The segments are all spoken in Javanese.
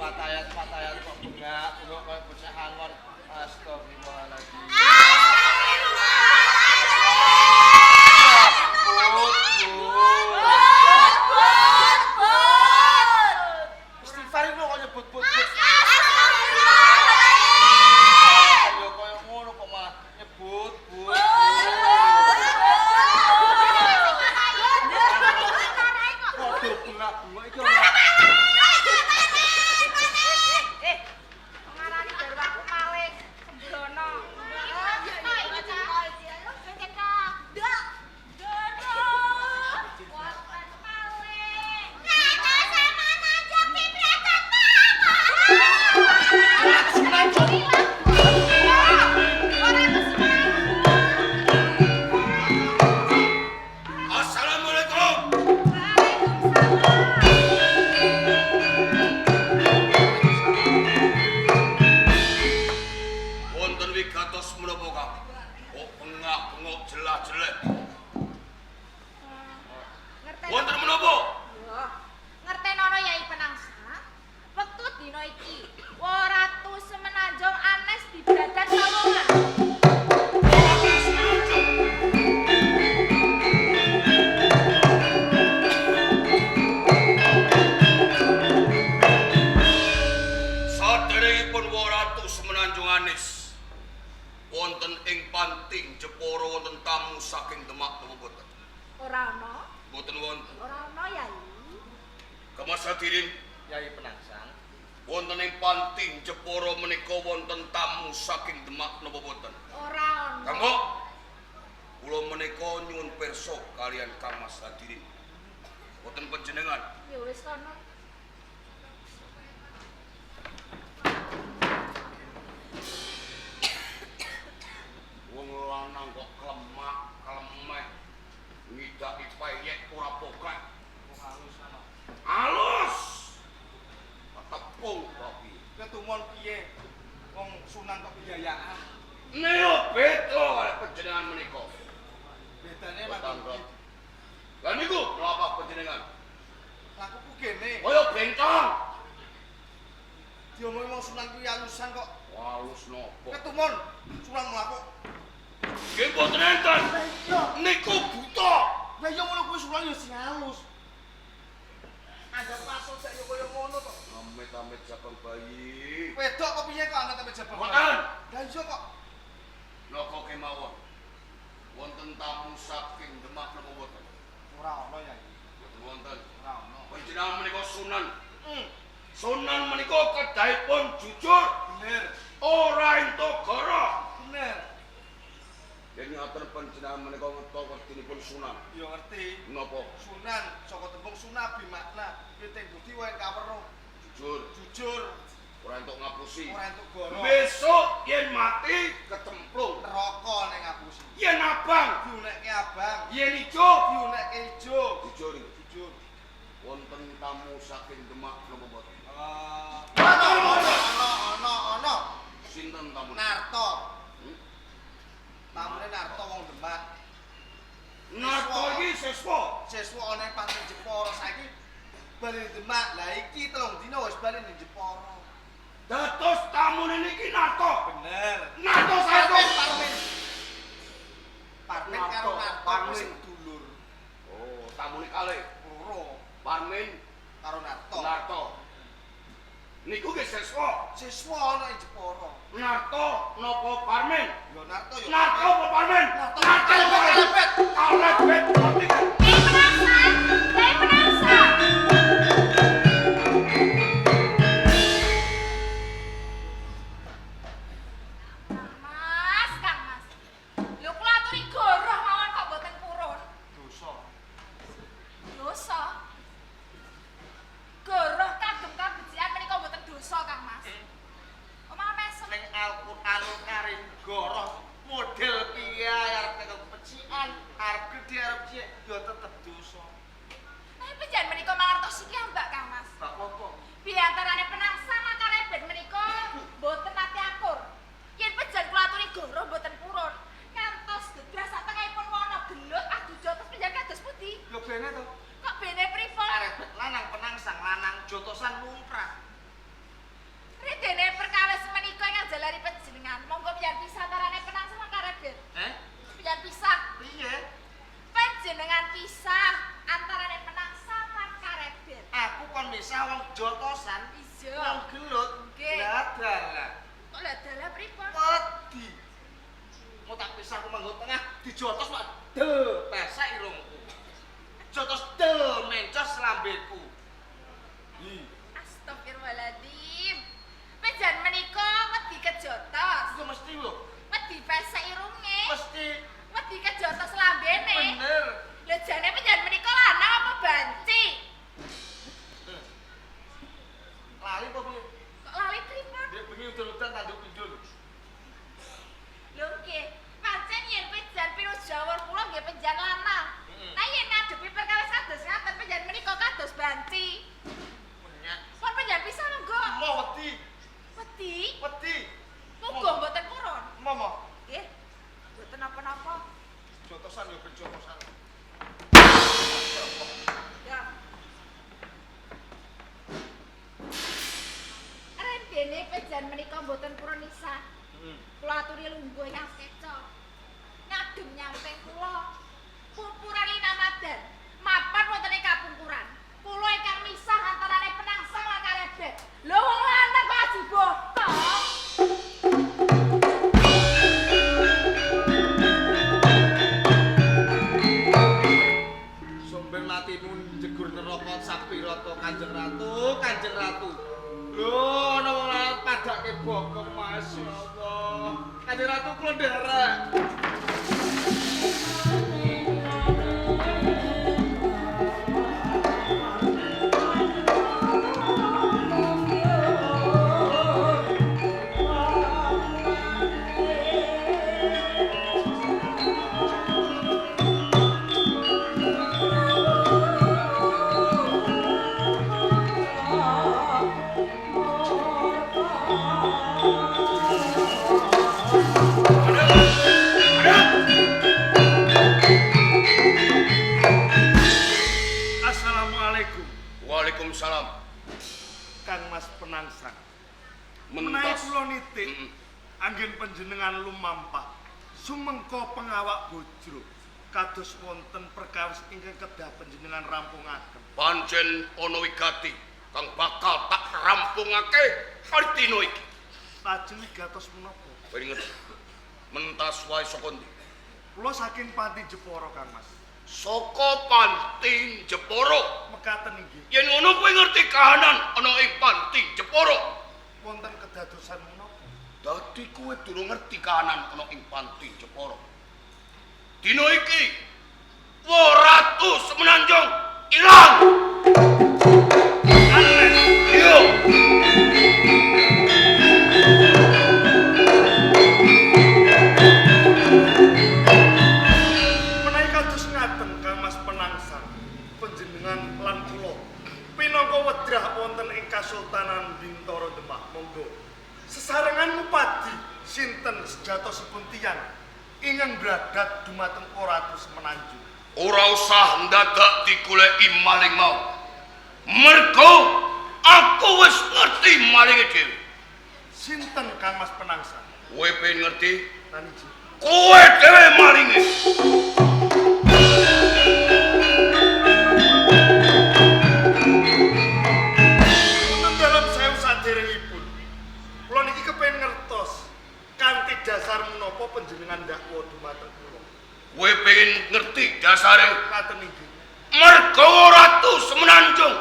Watayat-watayat kok bengak-bengok kaya bocah angon. Astagfirullahaladzim. Astagfirullahaladzim. But, But. Istighfar iku kok nyebut but but. Astagfirullahaladzim. Ya kaya ngono kok malah nyebut but. Padha bengak-bengok iki ora. Ngarani garwaku maling sembrono. Assalamualaikum. Wonten wigatos menapa Kang? Kok bengak-bengok jelah-jeleh. Wonten menapa? Ngertenono Yai Penangsa, wektu dina iki Ratu Semenanjung Anes dibradat Pawongan. Ratu Semenanjung. Saderengipun Ratu Semenanjung Anis wonten ing panting Jepara wonten tamu saking Demak napa boten? Ora ana, Boten wonten. ora ana Yai. Kemas hadirin, Yai Penangsang. wonten ing panting Jepara menika wonten tamu saking Demak napa boten? Ora ana. Kang Mbok, kula menika nyuwun pirsa kalian Kang Mas Hadirin. Boten panjenengan. Ya wis kono. Wong lanang kok klemak, klemeh. Ngidaki peyek ora pokak. Wong halus ana. Halus. Tepung kopi. Ketumon piye? Wong Sunan kok biyayaan. Neo beda kalih panjenengan menika. Bedane Tetangga. mangko. Lah niku napa panjenengan? Lakuku kene. Kaya bencong. Diomongi wong Sunan kuwi alusan kok. Halus napa? Ketumon Sunan mlaku. Nggih mboten enten. Lah iya. Niku buta. Lah iya ngono kuwi Sunan ya sing halus. Anggap pasal sak yo kaya ngono to. Amit-amit jabang bayi. Wedok kok piye kok amit amit jabang. Mboten. Lah iya kok. Napa kemawon? Wonten tamu saking Demak napa mboten? Ora ana ya. Mboten wonten. Ora ana. Panjenengan menika Sunan. Heeh. Sunan menika kedahipun jujur, Bener. ora entuk gara. Bener. Yen ngaten panjenengan menika ngeto wertinipun Sunan. Ya ngerti. Napa? Sunan saka tembung sunabi makna piting budi wae kaweruh. Jujur, Jujur, ora entuk ngapusi. ora entuk goro. Besok yen mati kecemplung. Neraka ning ngapusi. Yen abang, Diunekke abang, yen ijo, diunekke ijo. jujur iki. Jujur. Wonten tamu saking Demak napa mboten? Ana ana ana ana. Sinten tamu? Narto. Tamune Narto wong Demak. Narto iki siswa. Siswa ana ing Pantai Jepara saiki bali ning Demak. Lah iki 3 dina wis bali ning Jepara. Dados tamune niki Narto. Bener. Narto saestu. Parmin, Parmin. Parmin karo Narto, Narto kuwi Parmin. sing dulur. Oh, tamune kalih. Loro Parmin, karo Narto. Narto. Niku nggih siswa. Siswa ana ing Jepara. Narto napa Parmin? Ya Narto ya. Narto apa Parmin? Narto. Narto Kalebet, kalebet. kalebet. Kalebet. Yai Penangsa, Yai Penangsa. Mas, Kang Mas. Lho kula aturi goroh mawon kok mboten purun. Dosa. Dosa. Goroh kagem kabecikan menika mboten dosa, Kang Mas. Omah mesem. Ning Al-Qur'anul Karim goroh model piye arep kepecikan, arep gedhe arep cilik ya tetep Dijotos mak del pesek irungku. Jotos del mencos lambeku. Hi. Astagfirullahaladzim. Pejan menika wedi kejotos. Iku mesti lho. Wedi pesek irunge. Mesti. Wedi kejotos lambene. Bener. Lho jane pejan menika lanang apa banci? Lali apa piye? Kok lali pripun? Dek bengi udan-udan tanduk pindho lho. Lho nggih, pancen yen pejan pinujawur kula nggih pejan lanang. Heeh. Nah yen ngadepi perkawis kados ngaten pejan menika kados banci. Menyak. Pun pejan pisan monggo. Moh wedi. Wedi? Wedi. Monggo mboten purun. Moh moh. Nggih. Mboten napa-napa. Jotosan yo ben jotosan. Ya. Rentene pejan menika mboten purun isah. Heeh. Kula aturi lungguh ingkang sekeca. Ngadem nyamping kula. Pupuran linamadan. Mapan wonten ing kapungkuran. Kula ingkang misah antarane penangsang lan karebet. Lho wong lanang kok aji bokong. Sumber matimu njegur neraka sapirata Kanjeng Ratu, Kanjeng Ratu. Lho ana wong lanang padake bokong masyaallah. Kanjeng Ratu kula nderek. Assalamualaikum Waalaikumsalam. Kang Mas Penangsang. Menawi Mentas. kula nitik anggen panjenengan lumampah sumengko pengawak bojro kados wonten perkawis ingkang kedah panjenengan rampungaken. Pancen ana wigati kang bakal tak rampungake dina iki. Lajeng wigatos menapa? Kowe ngerti? Mentas wae saka ndi? Kula saking Panti Jepara Kang Mas. Saka Panti Jepara. Mekaten inggih Yen ngono kowe ngerti kahanan ana ing Panti Jepara. wonten kedadosan menapa? Dadi kowe durung ngerti kahanan ana ing Panti Jepara. Dina iki Ratu Semenanjung ilang. Aneh. Iya. Menawi kados ngaten Kang Mas Penangsang, panjenengan lan kula pinangka wedrah wonten ing Kasultanan Bintara Demak. Monggo. Sesarengan ngupadi sinten sejatosipun tiyang ingkang bradat dumateng Ratu Semenanjung. Ora usah ndadak digoleki maling mau. Mergo aku wis ngerti malinge dhewe. Sinten Kang Mas Penangsang? Kowe pengen ngerti? Taniji. Kowe dhewe malinge. Wonten dalem sewu saderengipun. Kula niki kepengin ngertos kanthi dasar menapa panjenengan ndakwa dumateng kula. Kowe pengen ngerti dasare? Ngaten inggih. Mergo Ratu Semenanjung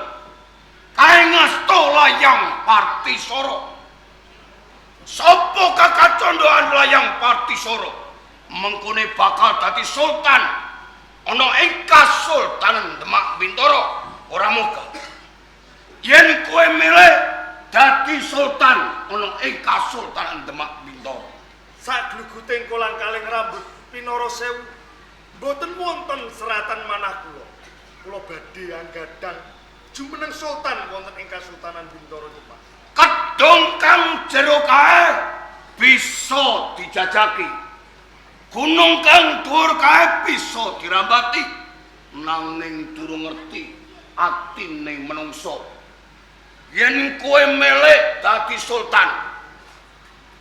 kae ngasta layang Partisara. Sapa kakacandhaan layang Partisara mengkone bakal dadi sultan ana ing Kasultanan Demak Bintara. Ora moga. Yen kowe milih dadi sultan ana ing Kasultanan Demak Bintara. Sagluguting kolang kaling rambut pinara sewu mboten wonten seratan manah kula. Kula badhe anggadang jumeneng sultan wonten ing Kasultanan Bintara Demak. Kedung kang jero kae bisa dijajaki. Gunung kang dhuwur kae bisa dirambati. Nanging durung ngerti atine menungsa. Yen kowe melek dadi sultan,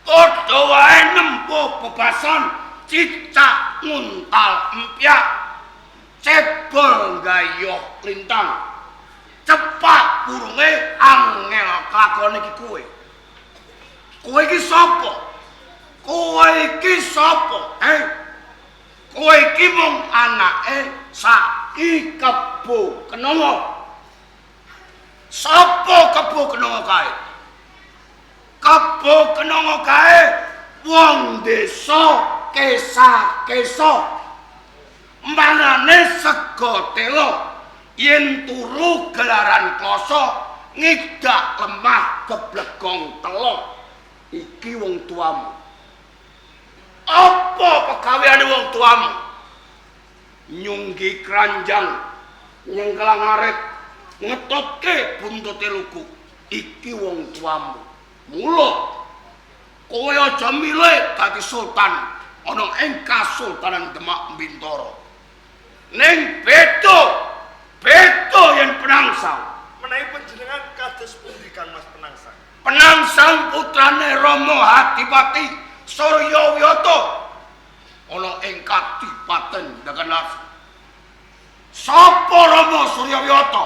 padha wae nempuh bebasan cicak nguntal empyak, cebol gayoh lintang. Cepak burunge angel kelakon iki kowe. Kowe iki sapa? Kowe iki sapa? Eh? Kowe iki mung anake Saiki Kebo Kenanga. Sapa Kebo Kenanga kae? Kebo Kenanga kae wong desa Kesa-kesa. Mangane sega tela yen turu gelaran kloso ngidak lemah geblegong telo. Iki wong tuamu. Apa pegaweane wong tuamu? Nyunggi keranjang, nyengkelang arit, ngetotke buntute lugu. Iki wong tuamu. Mula kowe aja milih dadi sultan ana ing Kasultanan Demak Bintara. Ning beda, beda yen Penangsang. Menawi panjenengan kados pundi Kang Mas Penangsang? Penangsang putrane Rama Adipati Suryawiyata ana ing Kadipaten Daganlas. Sapa Rama Suryawiyata?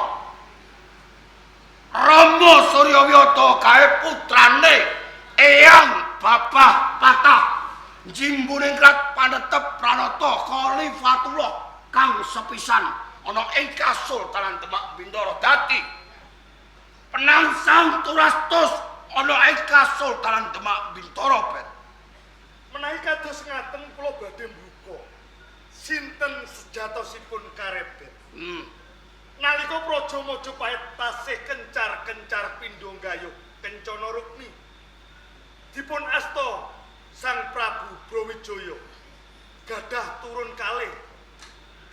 Rama Suryawiyata kae putrane Eyang Babah Patah Jimbuningrat Panetep Pranata Khalifatullah kang sepisan ana ing Kasultanan Demak Bintara. Dadi Penangsang turastus ana ing Kasultanan Demak Bintara. Bet menawi kados ngaten kula badhe mbuka sinten sejatosipun karebet. Nalika Praja Majapahit tasih kencar-kencar pindha gayuh kencana rukmi dipun asta Sang Prabu Brawijaya gadah turun kalih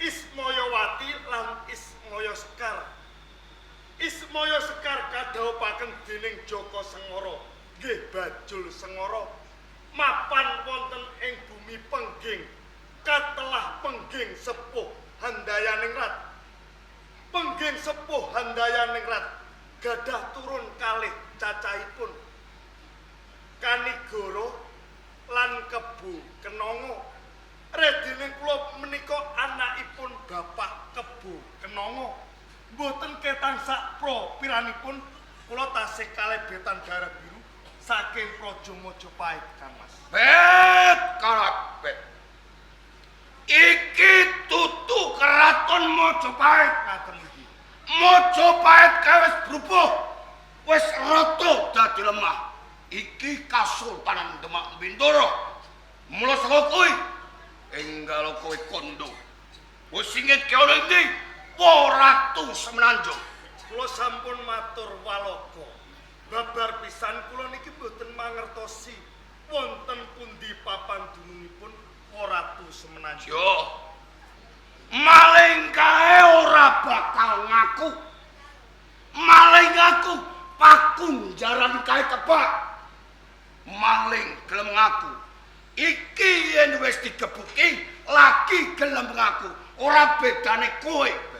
Ismayawati lan Ismaya Sekar. Ismaya Sekar kadhawuhaken dening Jaka Sengara nggih Bajul Sengara mapan wonten ing bumi Pengging katelah Pengging Sepuh Handayaningrat. Pengging Sepuh Handayaningrat gadah turun kalih cacahipun Kanigara lan Kebo Kenanga. Redine kula menika anakipun Bapak Kebo Kenanga. Mboten ketang sak pro piranipun kula tasih kalebetan darah biru saking Praja Majapahit Kang Mas. Bet karabet. Iki tutu keraton Majapahit. Ngaten iki. Majapahit kae wis brubuh, wis rata dadi lemah. Iki Kasultanan Demak Bintara. Mula saka kuwi enggal kowe kondo. Wis singit ke ana endi? Ratu Semenanjung. Kula sampun matur waloka. Babar pisan kula niki mboten mangertosi wonten pundi papan dunungipun Ratu Semenanjung. Yo. Maling kae ora bakal ngaku. Maling ngaku pakunjaran kae kebak. Maling gelem ngaku. Iki yen wis digebuki lagi gelem ngaku. Ora bedane kowe.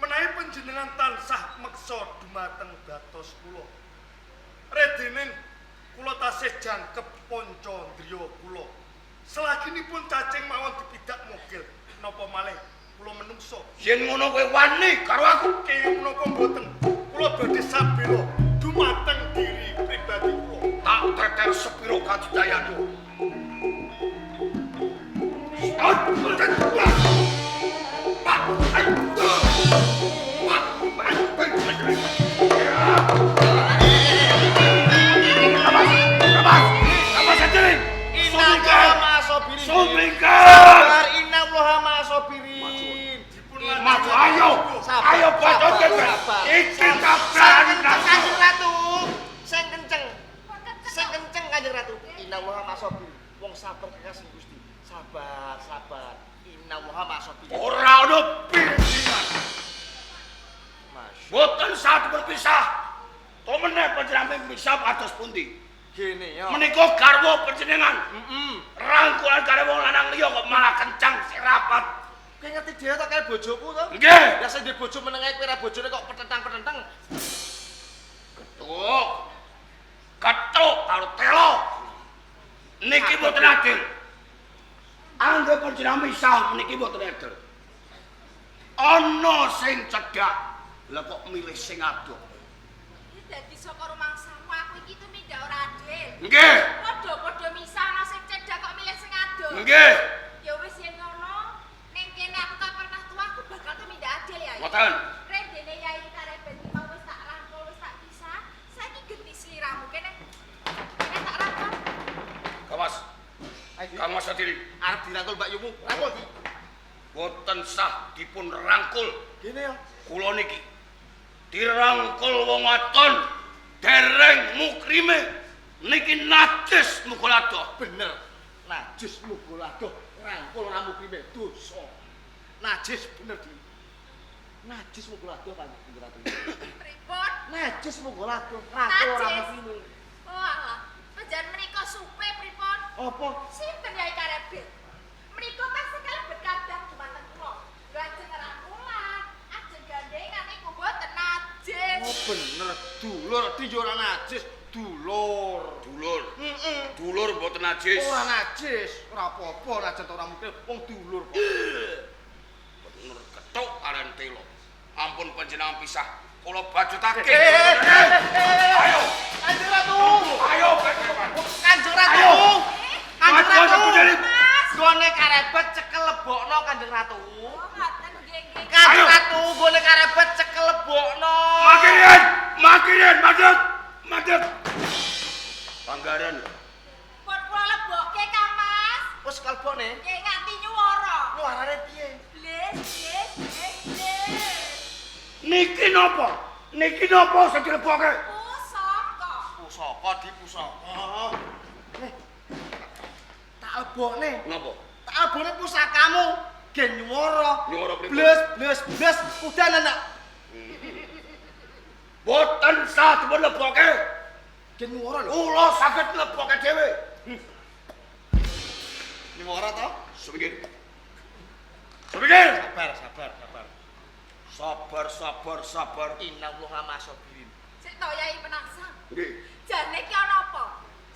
Menawi panjenengan tansah meksa dumateng batos kula. Redene kula tasih jangkep panca ndriya kula. Selaginipun cacing mawon dipidak mogel, napa malih kula menungso. Yen ngono kowe wani karo aku. Kaya menapa mboten? Kula badhe sabela dumateng diri pribadi kula. Tak teter sepiro kadidayane. Ayo iki Kanjeng Ratu. Sing kenceng. Sing kenceng Kanjeng Ratu. Innallaha ma'asabirin. Wong sabar kekasih Gusti. Sabar, sabar. Innallaha ma'asabirin. Ora ono pilihan. Mboten saat berpisah. To meneh panjenengan misah ados pundi? Gene ya. Menika garwa panjenengan. Heeh. Rangkulan karo wong lanang liya kok malah kencang sirapat. Kowe ngerti dhewe to kae bojoku to? Nggih. Lah sing ndek bojo meneng ae kowe ra bojone kok petentang-petentang. Ketuk. Ketuk karo telo. Niki mboten adil. Angge panjenengan misah niki mboten adil. Ana sing cedhak, lah kok milih sing adoh. Iki dadi saka rumangsamu aku iki tumindak ora adil. Nggih. Padha-padha misah ana sing cedhak kok milih sing adoh. Nggih. Ya wis yen ngono, Kene. Kene tak rangkul. Kawas. Kang Mas Adiri, Arep dirangkul Mbak Yumu. Rangkul. Boten sah dipun rangkul. Gene ya. Kula niki dirangkul wong wadon dereng mukrime niki najis mugul adoh. Bener. Najis mugul adoh, rangkul ora mukrime dosa. Najis bener di. Najis mugul adoh Kanjeng Ratu. Pripun? Najis mugul adoh, rangkul ora Najis. mukrime. Oh alah, panjenengan menika supe pripun? Apa? Sinten Yai Karebet? Menika tasih kalebet kadang dumateng kula. Lajeng rangkulan, ajeng gandengan niku mboten najis. Oh bener, dulur di yo ora najis, dulur. Dulur. Heeh. Dulur mboten najis. Ora najis, ora apa-apa najan ora mungkin wong dulur kok. Bener ketuk kalian telo. Ampun panjenengan pisah. Kula bajutake. Ayo. Ayo. Kanjeng Ratu. Ayo panjenengan. Kanjeng Ratu. Ayo. Kanjeng Ayo, Ratu. Kanjeng Mas. Gone karebet cekel lebokno Kanjeng Ratu. Oh ngoten nggih nggih. Kanjeng Ayo. Ratu gone karebet cekel lebokno. Makirin, makirin, madeg, madeg. Panggaran. Pun kula lebokke Kang Mas. Wis kelebokne. Nggih nganti nyuwara. Nyuarane piye? Bles bles bles bles. Niki napa? Niki napa sing dilebokke? Pusaka. Pusaka di pusaka. Tak lebokne. Napa? Tak lebokne pusakamu. Gen nyuwara. Nyuwara pripun? Bles bles bles udan anak. Boten sah dipun lebokke. Gen nyuwara lho. Kula saged lebokke dhewe. Nyuwara to? Sumingkir. Sumingkir. Sabar, sabar, sabar. Sabar, sabar, sabar. Innallaha ma'asabirin. Sik to Yai Penangsang. Nggih. Jane ki ana apa?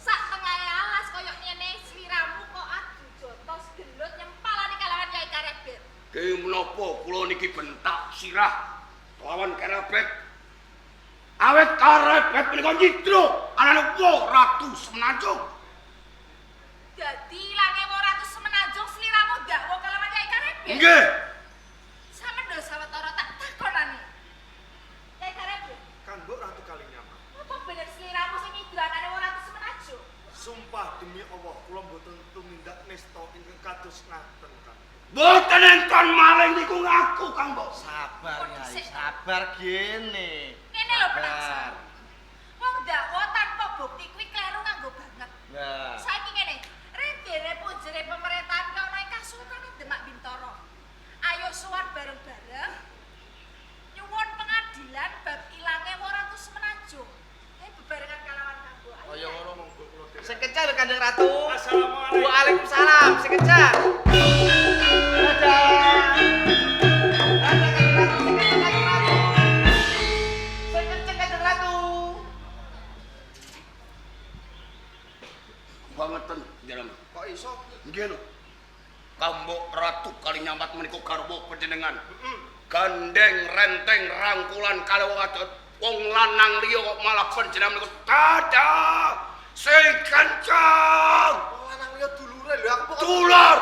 Sak tengahe alas kaya ngene sliramu kok adu jotos gelut nyempalane kalawan Yai Karebet. Ki menapa kula niki bentak sirah lawan Karebet. Awet Karebet menika nyidra anane wong Ratu Semenanjung. Dadi ilange wong Ratu Semenanjung sliramu dakwa kalawan Yai Karebet. Nggih. Samendo sawetara tak takonane. Yai Karebet, Kanggo Ratu Kalinyamat. apa bener sliramu sing nyidra anane wong Ratu Semenanjung? Sumpah demi Allah kula mboten tumindak nista ingkang kados ngaten Kang. Mboten enten maling niku ngaku Kang Mbok. Sabar Kok Yai, dhisik? sabar gene. Ngene lho Sabar. Penangsang. Wong dakwa tanpa bukti kuwi kleru nganggo banget. Nah. Saiki ngene, rendere punjere pemerintahan ki ana ing Kasultanan Demak Bintoro. Ayo sowan bareng-bareng nyuwun pengadilan bab ilange wong Ratu Semenanjung. Ayo bebarengan kalawan kanggo. Ayo. Kaya ngono monggo kula dherek. Sing kencang lho Kanjeng Ratu. Assalamualaikum. Waalaikumsalam, sing kencang. Dadah. Dadah Kanjeng Ratu, sing kencang Kanjeng Ratu. Sing kencang Kanjeng Ratu. Bangeten dalam. Kok iso? Nggih lho. Kambok Ratu Kalinyamat menika garwa panjenengan. Gandeng renteng rangkulan kalih wong wadon. Wong lanang liya kok malah panjenengan menika dadah. Sing kencang. Wong lanang liya dulure lho aku kok Dulur.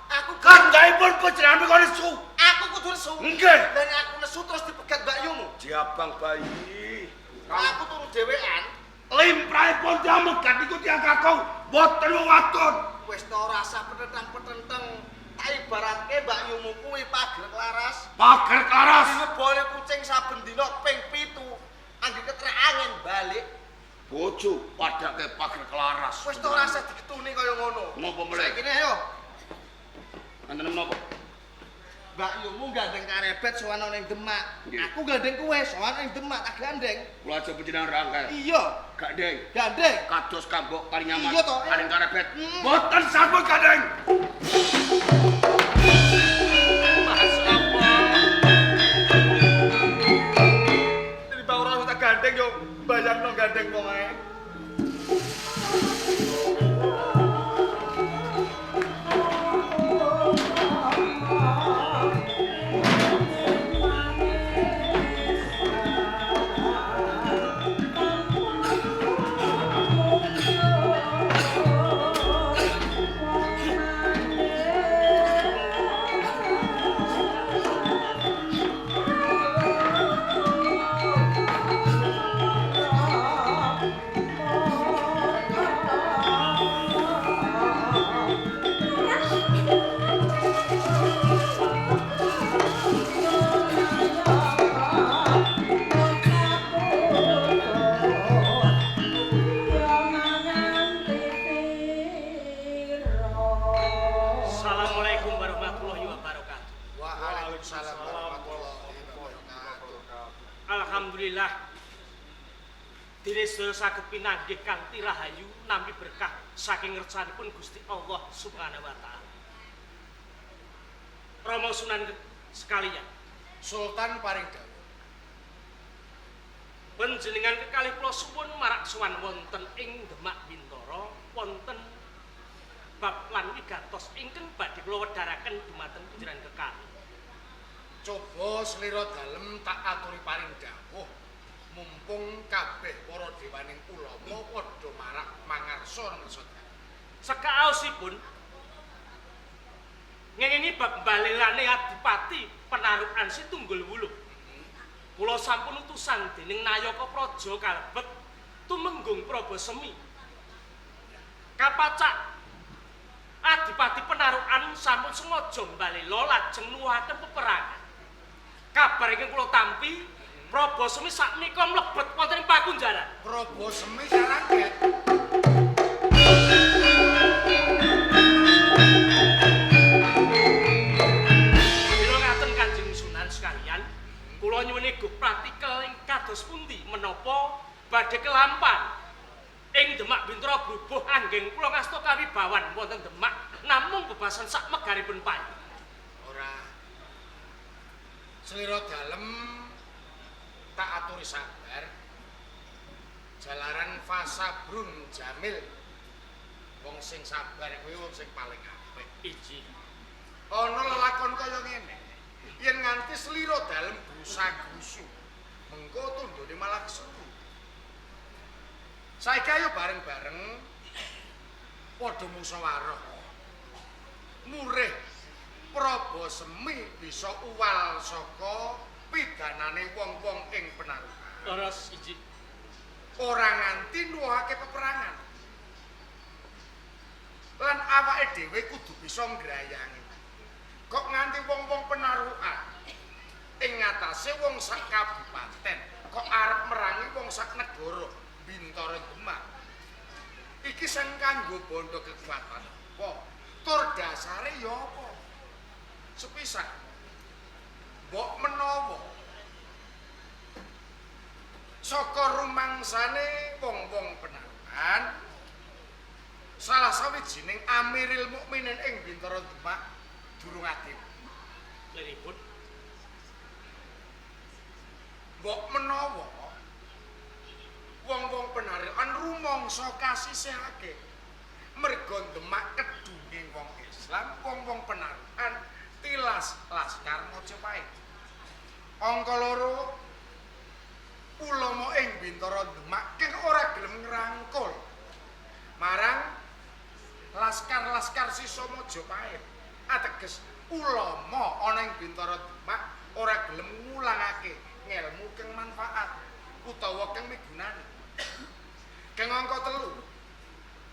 aku Gandhaipun panjenengan menika nesu. aku kudu nesu. Nggih. Lah nek aku nesu terus dipegat Mbak Yumu. Diabang bayi. Aku turu dhewean. Limrahipun tiyang megat niku tiyang kakung, boten wong wadon. Wis to ora usah petentang-petenteng. Tak ibaratke Mbak Yumu kuwi pager klaras. Pager klaras. Dilebone kucing saben dina ping 7. Angger ketrek angin balik. Bojo padake pager klaras. Wis to ora usah diketuni kaya ngono. Ngopo meleh? Saiki ayo. Enten menapa? Mbak Yumu gandeng karebet sowan ning Demak. Nggih. Aku gandeng kowe sowan ning Demak tak gandeng. Kula aja panjenengan rangkai. Iya, Gandeng. gandeng. Kados kambok Kalinyamat. Iya toh, eh. Kaling karebet. Hmm. Boten sampun gandeng. Mas apa? Tinimbang ora usah gandeng yo bayangno gandeng wong ae. Thank Dene sedaya saged pinanggih kanthi rahayu nampi berkah saking ngersanipun Gusti Allah Subhanahu wa taala. Rama Sunan sekalian, Sultan paring dawuh. Panjenengan kekalih kula suwun marak sowan wonten ing Demak Bintara wonten bab lan wigatos ingkang badhe kula wedharaken dumateng panjenengan kekalih. Coba slira dalem tak aturi paring dawuh. Mumpung kabeh para dewaning ulama padha marak mangarsa ngersa dalem. Sekaosipun ngengingi bab balelane Adipati Penarukan Situnggul Wuluh. Kula sampun utusan dening Nayaka Praja kalebet Tumenggung Prabasemi. Kapacak Adipati Penarukan sampun sengaja mbalela lajeng nuwuhaken peperangan. Kabar ingkang kula tampi, Prabasemi sakmenika mlebet wonten ing pakunjaran. Prabasemi sarangget. Mila ngaten Kanjeng Sunan sekalian, kula nyuwun ego pratikel ing kados pundi menapa badhe kelampan ing Demak Bintara brubuh anggen kula ngasta kawibawan wonten Demak namung bebasan sak megaripun payu. Ora. Slira dalem tak aturi sabar. Jalaran fasabrun jamil. Wong sing sabar kuwi wong sing paling apik. Iji. Ana lelakon kaya ngene. Yen nganti slira dalem grusa-grusu, mengko tundone malah kesuwu. Saiki ayo bareng-bareng padha musyawarah. Murih Prabasemi bisa uwal saka pidanane wong-wong ing Penarukan. Leres iji. Ora nganti nuwuhake peperangan. Lan awake dhewe kudu bisa ngrayangi. Kok nganti wong-wong Penarukan ing ngatasé wong sak kabupaten kok arep merangi wong sak negara Bintara Demak. Iki sing kanggo bondo kekuatan apa? Tur dasare ya apa? Sepisan mbok menawa saka rumangsane wong-wong Penarukan salah sawijining Amiril Mukminin ing Bintara Demak durung adil. Liripun mbok menawa wong-wong Penarukan rumangsa kasisihake merga Demak kedunge wong Islam, wong-wong Penarukan tilas laskar Majapahit. Angka loro, ulama ing Bintara Demak keng ora gelem ngrangkul marang laskar-laskar sisa Majapahit. Ateges ulama ana ing Bintara Demak ora gelem ngulangake ngelmu keng manfaat utawa keng migunani. Keng angka telu,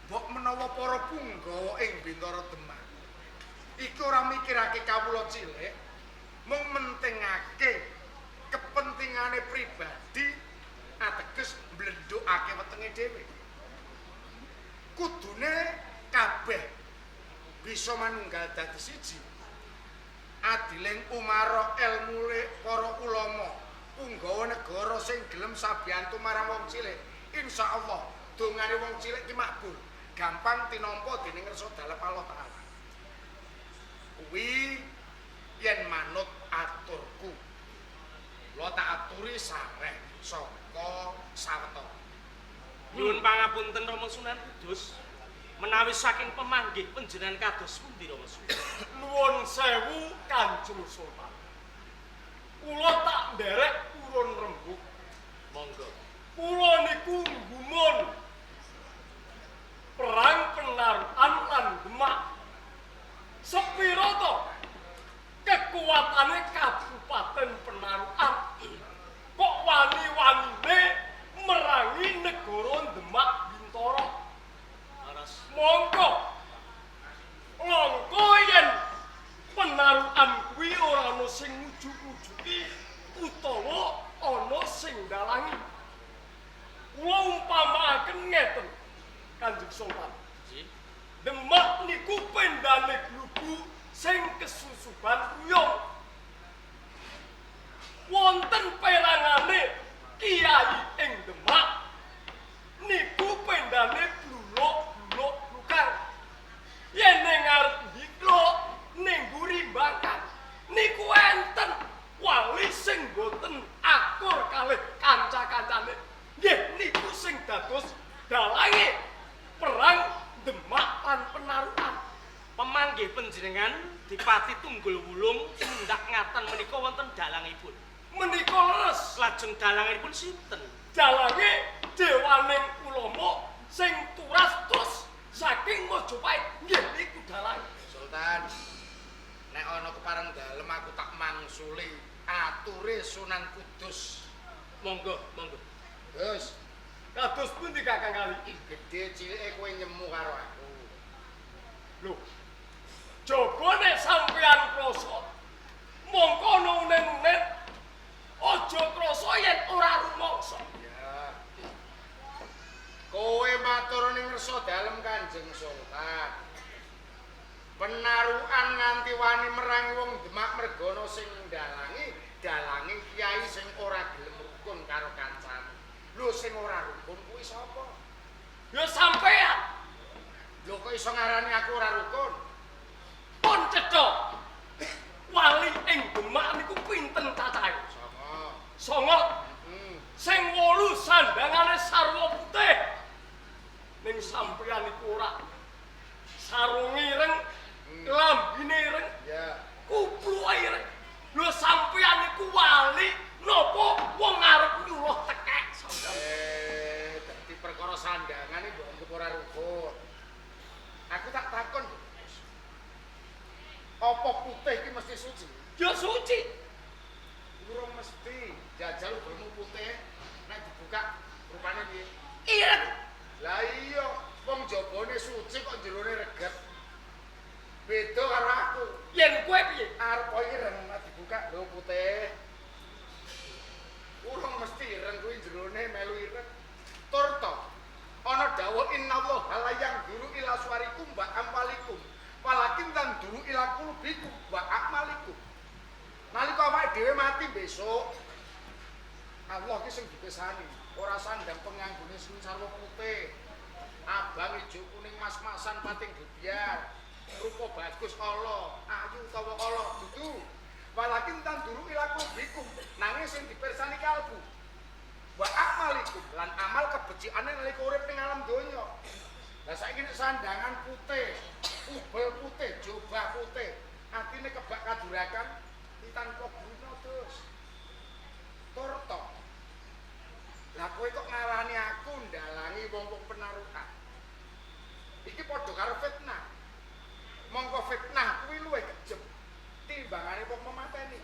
mbok menawa para punggawa ing Bintara Demak iki ora mikirake kawula cilik, mung mentingake kepentingane pribadi, ateges mblendhukake wetenge dhewe. Kudune kabeh bisa manunggal dadi siji. Adiling umara elmune para ulama, punggawa negara sing gelem sabiyantu marang wong cilik, insyaallah dongane wong cilik ki makbul, gampang tinampa dening ngersa dalem Allah Ta'ala. Kuwi yen manut aturku. Kula tak aturi sareh saka sawetara. Nyuwun pangapunten Rama Sunan Kudus, menawi saking pemanggih panjenengan kados pundi Rama Sunan? Nuwun sewu Kanjeng Sultan. Kula tak nderek purun rembug. Monggo. Kula niku nggumun perang Penarukan lan Demak. Sepiro to kekuatane Kabupaten Penarukan kok wani-wanine merangi negara Demak Bintara. Leres. Mongko langka yen Penarukan kuwi ora ana sing ngujuk-ujuki utawa ana sing ndalangi. Kula umpamakaken ngeten Kanjeng Sultan. Nggih. Demak niku pendane glugu sing kesusuban ruyung. Wonten perangane kiai ing Demak Dalange perang Demak lan Penarukan. Pemanggih panjenengan Dipati Tunggul Wulung mundak ngaten menika wonten dalangipun. Menika leres. Lajeng dalangipun sinten? Dalange dewaning ulama sing turas terus saking Majapahit. Nggih niku dalange. Sultan, nek ana kepareng dalem aku tak mangsuli ature Sunan Kudus. Monggo, monggo. Gus, Kados pundi Kakang Kali? gedhe cilike kowe nyemu karo aku. Lho. Jaba nek sampeyan krasa mongko ana unen-unen aja krasa yen ora rumangsa. Ya. Kowe matur ning ngersa dalem Kanjeng Sultan. Penarukan nganti wani merangi wong Demak mergono sing ndalangi, dalangi kiai sing ora gelem rukun karo kancane. Lho sing ora rukun kuwi sapa? Ya sampeyan Lho kok iso ngarani aku ora rukun? pun cetha. Wali ing Demak niku pinten cacahe? Sapa? Songo Hmm. sing 8 sandangane sarwa putih. Ning sampeyan iku ora sarunge ireng, klambine ireng, Ya. kupluke ireng. Lho sampeyan iku wali napa wong arep nyuruh tekek sampeyan? Dadi perkara sandangan iki mbok anggap ora rukun. Aku tak takon. Gus. Apa putih iki mesti suci? Ya suci. Urung mesti. Jajal ubelmu putih nek dibuka rupane piye? Ireng. Lah iya, wong jabone suci kok jerone reget. Beda karo aku. Yen kowe piye? Arep ireng nek dibuka lho putih. Urung mesti ireng kuwi jerone melu ireng. Tur to. Ana dawuh innallaha la yanzuru ila suwarikum wa amwalikum walakin tanzuru ila qulubikum wa a'malikum. Nalika awake dhewe mati besok, Allah ki sing dipesani, ora sandang penganggone sing sarwa putih. Abang ijo kuning mas-masan pating gebyar. Rupa bagus ala, ayu utawa ala dudu. Walakin tanzuru ila qulubikum, nanging sing dipirsani kalbu. Wa a'malikum lan amal kebecikane nalika urip ning alam donya. Lah saiki nek sandangan putih, ubel putih, jubah putih, atine kebak kadurakan tanpa guna terus. Tur to. Lah kowe kok ngarani aku ndalangi wong-wong penarukan. Iki padha karo fitnah. Mongko fitnah kuwi luwih kejem timbangane wong memateni.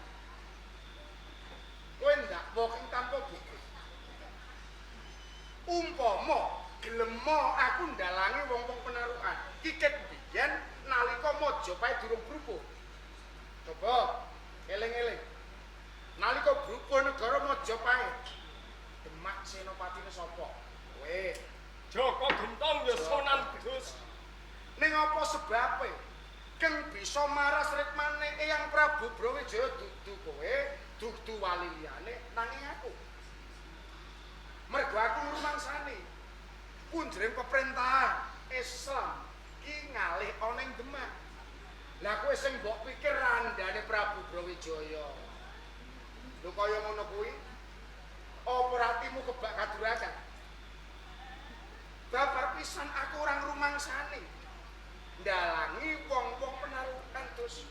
Kowe ndakwa ing tanpa bukti. Umpama gelemo aku ndalangi wong-wong penarukan, kikit biyen nalika Majapahit durung brubuh. Coba eling-eling. Nalika brubuh negara Majapahit, Demak senopatine sapa? Kowe. Joko Gentong ya Sunan Kudus. Ning apa sebabe keng bisa maras rikmane Eyang Prabu Brawijaya dudu kowe, dudu wali liyane nanging aku. Mergo aku ngrumangsani punjering pemerintahan Islam ki ngalih ana ing Demak. Lah kowe sing mbok pikir randane Prabu Brawijaya. Lho kaya ngono kuwi apa ratimu kebak kadurakan? Babar pisan aku ora ngrumangsani. Ndalangi wong-wong penarukan terus.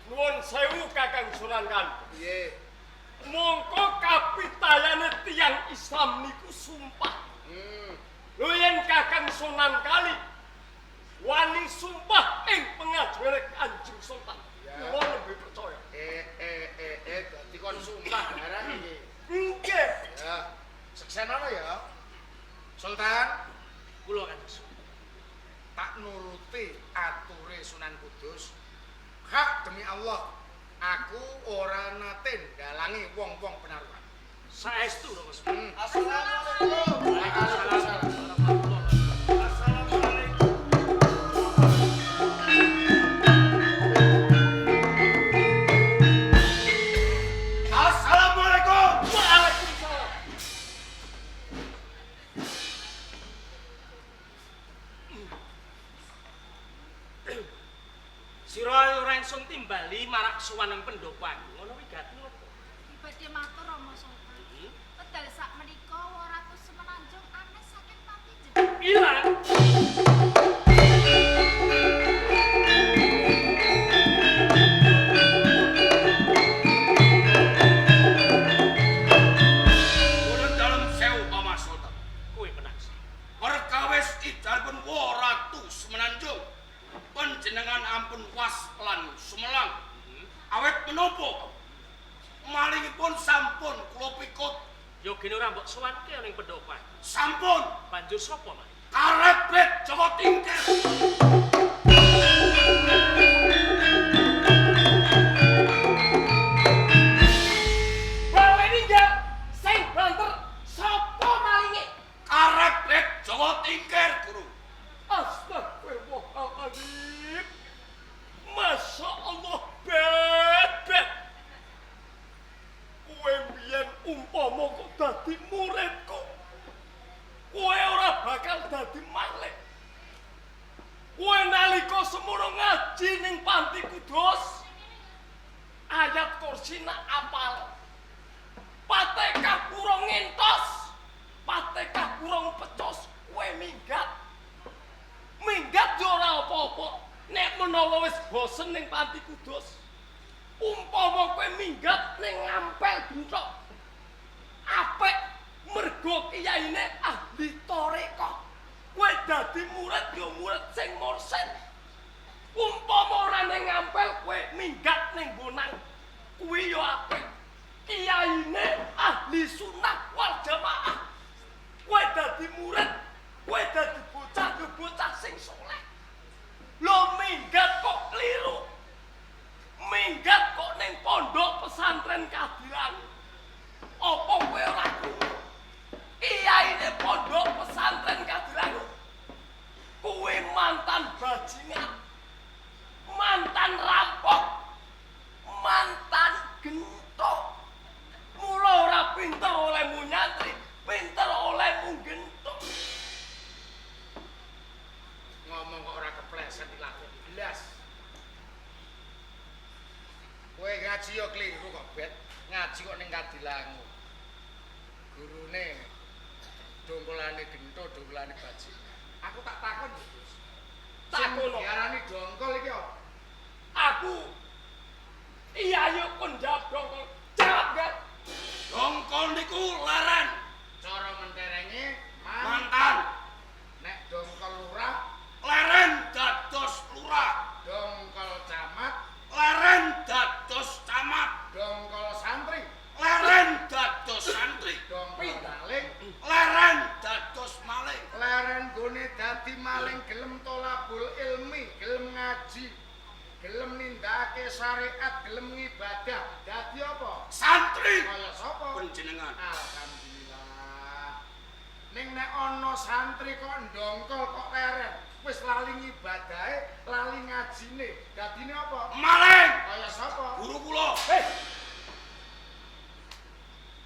Nuwun sewu Kakang Sunan Kali. Piye? Mongko kapitayane tiyang Islam niku sumpah. Lho yen Kakang Sunan Kali wani sumpah ing pengajare Kanjeng Sultan, kula lebih percaya. Dadi kon sumpah barang iki. Nggih. Ya, seksenono ya. Sultan, Kula Kanjeng Sultan. tak nuruti ature Sunan Kudus. Hak demi Allah, aku ora nate ndalangi wong-wong penarukan. Saestu lho Mas. Assalamualaikum. Waalaikumsalam. Assalamualaikum. Assalamualaikum. Waalaikumsalam. Sira ora ingsun timbali marak sowan nang pendopo aku. Ngono wigati ngopo? Badhe matur Rama Sultan. Wedal sak menika Ratu Semenanjung anes saking pati jenengan. idalipun Ratu Semenanjung. Panjenengan ampun was lan sumelang. Awit menapa? Malingipun sampun kula pikut. Yogene ora mbok sowanke ning pendopo. Sampun. Banjur sapa maling? Karebet Jaka Tingkir. Baleni nggak sing banter sapa malinge? Karebet Jaka Tingkir, Guru. Astagfirullahaladzim. Masya Allah, bebek. Kowe mbiyen umpama kok dadi muridku, kowe ora bakal dadi maling. Kowe nalika semono ngaji ning Panti Kudus, ayat kursi nak apal. Patekah kurang ngentos, patekah kurang pecos, kowe minggat. Minggat yo ora apa-apa. Nek menawa wis bosen ning Panti Kudus, umpama kowe minggat ning Ngampel Benthok, apik mergo kiyaine ahli tarekah. Kowe dadi murid yo murid sing mursid. Umpama ora ning Ngampel kowe minggat ning Bonang, kuwi yo apik. Kiyaine ahli sunnah wal jamaah. Kowe dadi murid, kowe dadi bocah yo bocah sing saleh. Lho minggat kok kliru. Minggat kok ning pondok pesantren Kadilangu. Apa kowe ora krungu? Kiyaine pondok pesantren Kadilangu kuwi mantan bajingan, mantan rampok, mantan gentok. Mula ora pinter olehmu nyantri, pinter olehmu gentok. Ngomong kok ora kepleset dilakoni blas. Kowe ngaji yo kliru kok, Bet. Ngaji kok ning Kadilangu. Gurune dongkolane gento, dongkolane bajingan. Aku tak takon lho, Gus. Takon. Diarani dongkol iki apa? Aku iya yo kon jawab dongkol. Jawab gak? Dongkol niku leren. Cara menterenge mantan. Nek dongkol lurah, leren dados lurah. Dongkol camat, leren dados camat. Dongkol santri, leren dados santri. Dongkol maling, leren dados maling. Leren gone dadi maling gelem tolabul ilmi, gelem ngaji, gelem nindakake syariat, gelem ngibadah. Dadi apa? Santri. Kaya sapa? Panjenengan. Alhamdulillah. Ning nek ana santri kok ndongkol kok leren, wis lali ngibadahe, lali ngajine. Dadine apa? Maling. Kaya sapa? Guru kula. Hei.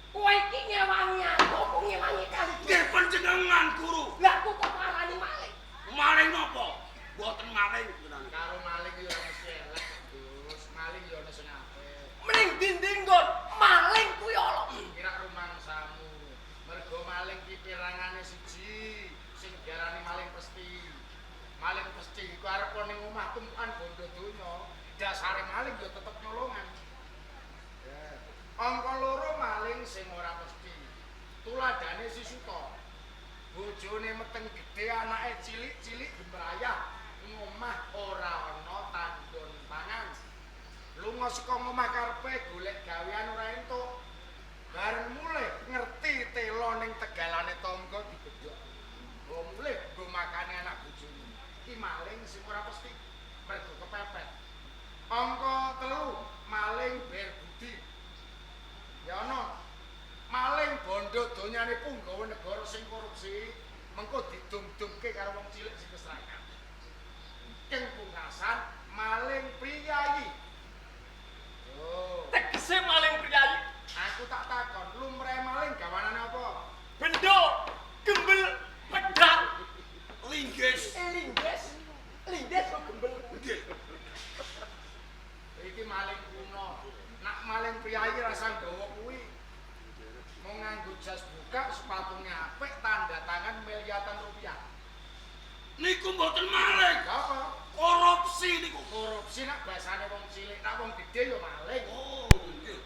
Kowe iki ngewangi aku apa ngewangi kali? Nggih panjenengan guru. Lah aku kok marani maling. Maling napa? Mboten maling tenan. Karo maling yo ora mesti elek, Gus. Maling yo ana sing apik. Mending dinding nggon maling kuwi ala. Kira rumangsamu. Mergo maling ki pirangane siji, sing diarani maling pesti. Maling pesti iku arep ning omah tumpukan bondo donya. Dasare maling yo tetep nyolongan. Ya. Angka loro maling sing ora pesti. Tuladane si Suto. Bojone meteng gedhe, anake cilik-cilik gemrayah, ngomah ora ana tandon pangan. Lunga saka ngomah karepe golek gawean ora entuk. Bareng mulih ngerti telo ning tegalane tangga dibedhok. Go mulih go makane anak bojone. Iki maling sing ora pesti, mergo kepepet. Angka 3 maling berbudi. Ya ana maling bondo donyane punggawa negara sing korupsi, mengko didum-dumke karo wong cilik sing keserakan. Ing pungkasan maling priyayi. Oh, Tegese maling priyayi. Aku tak takon, lumrahe maling gawanane apa? Bendo, gembel, pedang, Linggis. Linggis. Linggis kok gembel. Nggih. Iki maling kuno. Nak maling priyayi rasa nggawa kuwi. Mau nganggo jas buka, sepatune apik, tanda tangan miliaran rupiah. Niku mboten maling. Lha apa? Korupsi niku. Korupsi nak basane wong cilik, nak wong gedhe ya maling. Oh, nggih.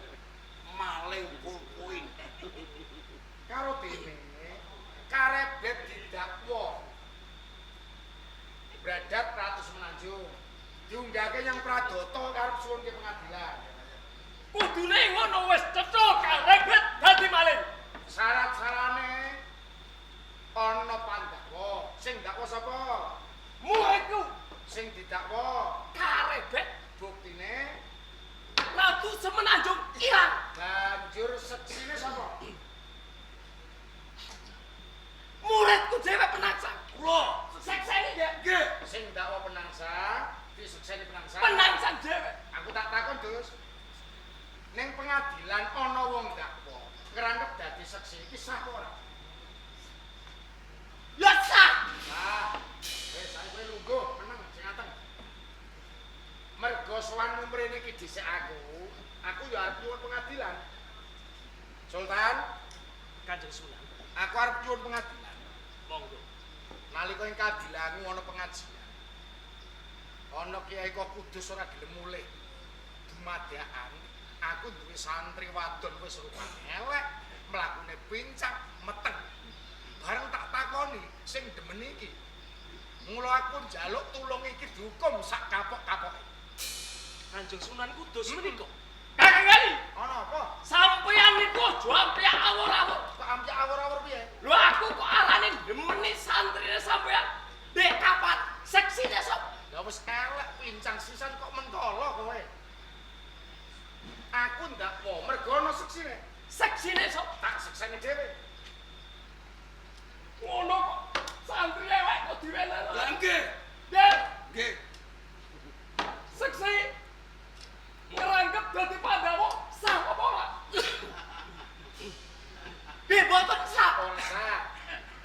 Maling pulpoin. Karo dene karebet didakwa. Diunggahke yang Pradata karep suwunke pengadilan. Kudune ngono wis cetha karebet dadi maling. Syarat-sarane ana pandakwa. Sing dakwa sapa? Muridku Sing didakwa karebet buktine Ratu Semenanjung ilang. banjur seksine sapa? Muridku dhewe penangsang. Kula. Sekseni ya. Nggih. Sing dakwa penangsang, disekseni penangsang. Penangsang dhewe. Aku tak takon, Dus. Ning pengadilan ana wong dakwa, ngrangkep dadi seksi iki sah apa ora? Ya sah. Sah. Wis saiki kowe lungguh, meneng sing anteng. Mergo sowanmu mrene iki dhisik aku, aku ya arep nyuwun pengadilan. Sultan, Kanjeng Sunan, aku arep nyuwun pengadilan. monggo. Nalika ing kadilangu ana pengajian. Ana kiai kok Kudus ora gelem mulih. Dumadakan aku duwe santri wadon wis rupane elek, mlakune pincang, meteng. Bareng tak takoni sing demen iki. Mula aku njaluk tulung iki dihukum sak kapok-kapoke. Kanjeng Sunan Kudus menika. Kakang Kali, Ana apa? sampeyan niku aja ampyak awur-awur. Kok ampyak awur-awur piye? Lho aku kok arane demeni santrine sampeyan. Dek kapat seksine sop. Lah wis elek pincang sisan kok mentolo kowe. Aku ndakwa mergo ana seksine. Seksine sop. Tak sekseni dhewe. Ngono kok santri elek kok diwenehno. Lah nggih. Dek, Nggih. seksi ngerangkep dadi Pandawa sah apa ora? Nggih mboten sah. Ora sah.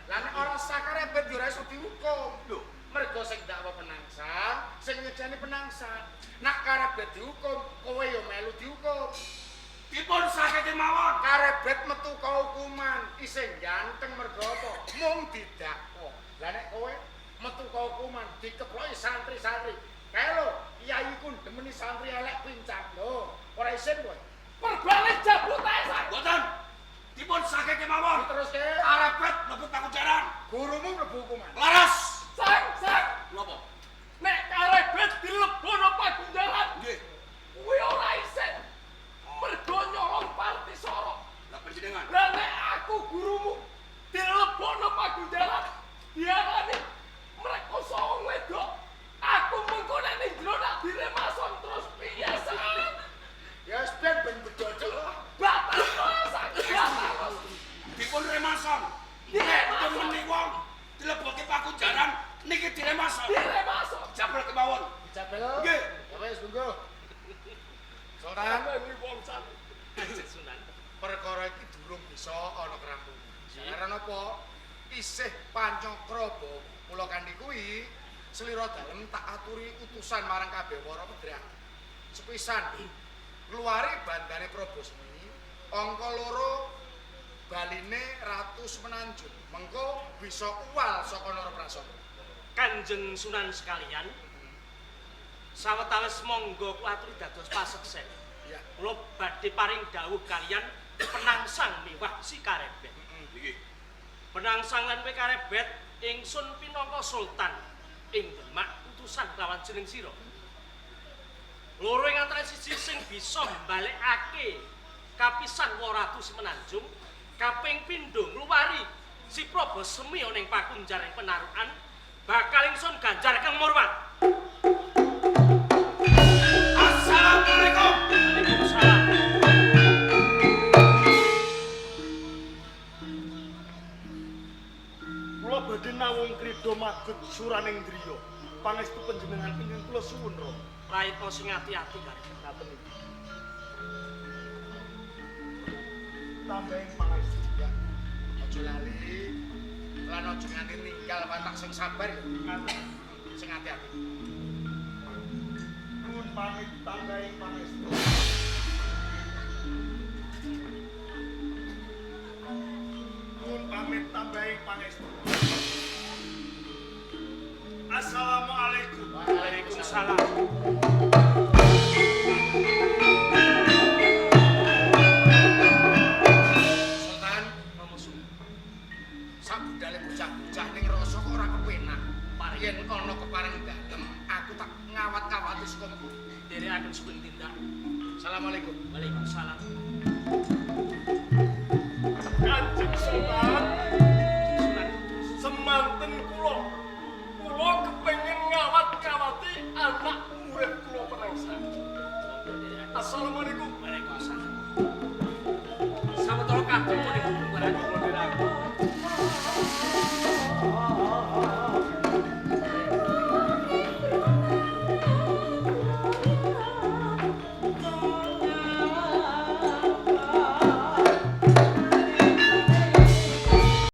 Lah nek ora sah karebet yo ora iso dihukum. Lho, mergo sing dakwa penangsang, sing nyedani penangsang. Nek karebet dihukum, kowe yo melu dihukum. Dipun sahke kemawon. Karebet metu ka hukuman, isih ganteng mergo apa? Mung didakwa. Lah nek kowe metu ka hukuman dikeploki santri-santri. Kae lho, kiai ku ndemeni santri elek pincang lho. Ora isin kowe. Perbale jabut ae sak. Mboten. Dipun sahke kemawon. Teruske Karebet mlebu pakunjaran. gurumu mlebu hukuman. Laras. Sang sang Napa? nek karebet dilebono pagunjaran Nggih. kuwi ora isin. Mergo nyolong Partisara. Lah panjenengan. Lah nek aku gurumu dilebono pagunjaran diarani mrekosa wong wedok. Aku mengko nek ning jero nak diremason terus piye sang? Ya wis ben ben bedodok lah. Batal sang, batal. Dipun remason. Nek demeni wong dilebokke pakunjaran niki diremason. Diremason. Jabel kemawon. Dijabel. Nggih. Ya wis lungguh. Sultan, Sampe wong sang. Kanjeng Sunan. perkara iki durung bisa ana kerampungan. Jalaran apa? Isih pancakra bawa. Mula kanthi kuwi selira dalem tak aturi utusan marang kabeh para pedrah. Sepisan ngluwari bandane Probosmi, angka loro baline Ratu Semenanjung. Mengko bisa uwal saka Naraprasana. Kanjeng Sunan sekalian, sawetawis monggo kula aturi dados paseksen. Iya. Kula badhe paring dawuh kalian penangsang miwah si karebet. Niki. Penangsang lan kowe karebet ingsun pinangka sultan ing Demak utusan lawan jeneng sira. Loro ing antara siji sing bisa mbalekake kapisan wa Ratu Semenanjung, kaping pindho ngluwari si Probosemi ana ing pakunjar ing penarukan bakal ingsun ganjar kang murwat. Assalamualaikum. Waalaikumsalam. Kula badhe nawung krida magut suraning driya. Pangestu panjenengan ingkang kula suwun, Rama. Prayitna sing ati-ati karebet. Ngaten iki. Tambahing pangestu. Ya. Aja lali. Lan aja nganti ninggal watak sing sabar ya. Ngaten. Sing ati-ati. Nuwun pamit tambahing pangestu. Nuwun pamit tambahing pangestu. Assalamualaikum. Waalaikumsalam. Sultan, Romo Sunan sak budale bocah-bocah ning rasa kok ora kepenak. paring. Yen ana kepareng dalem, aku tak ngawat-ngawati saka mburi. Nderekaken sugeng tindak. Assalamualaikum. Waalaikumsalam. Kanjeng Sunan, Sunan semanten kula. Kula kepengin ngawat-ngawati anak murid kula Penangsang. Monggo nderekaken. Assalamualaikum. Waalaikumsalam. Sawetara kadung ing pungkuran.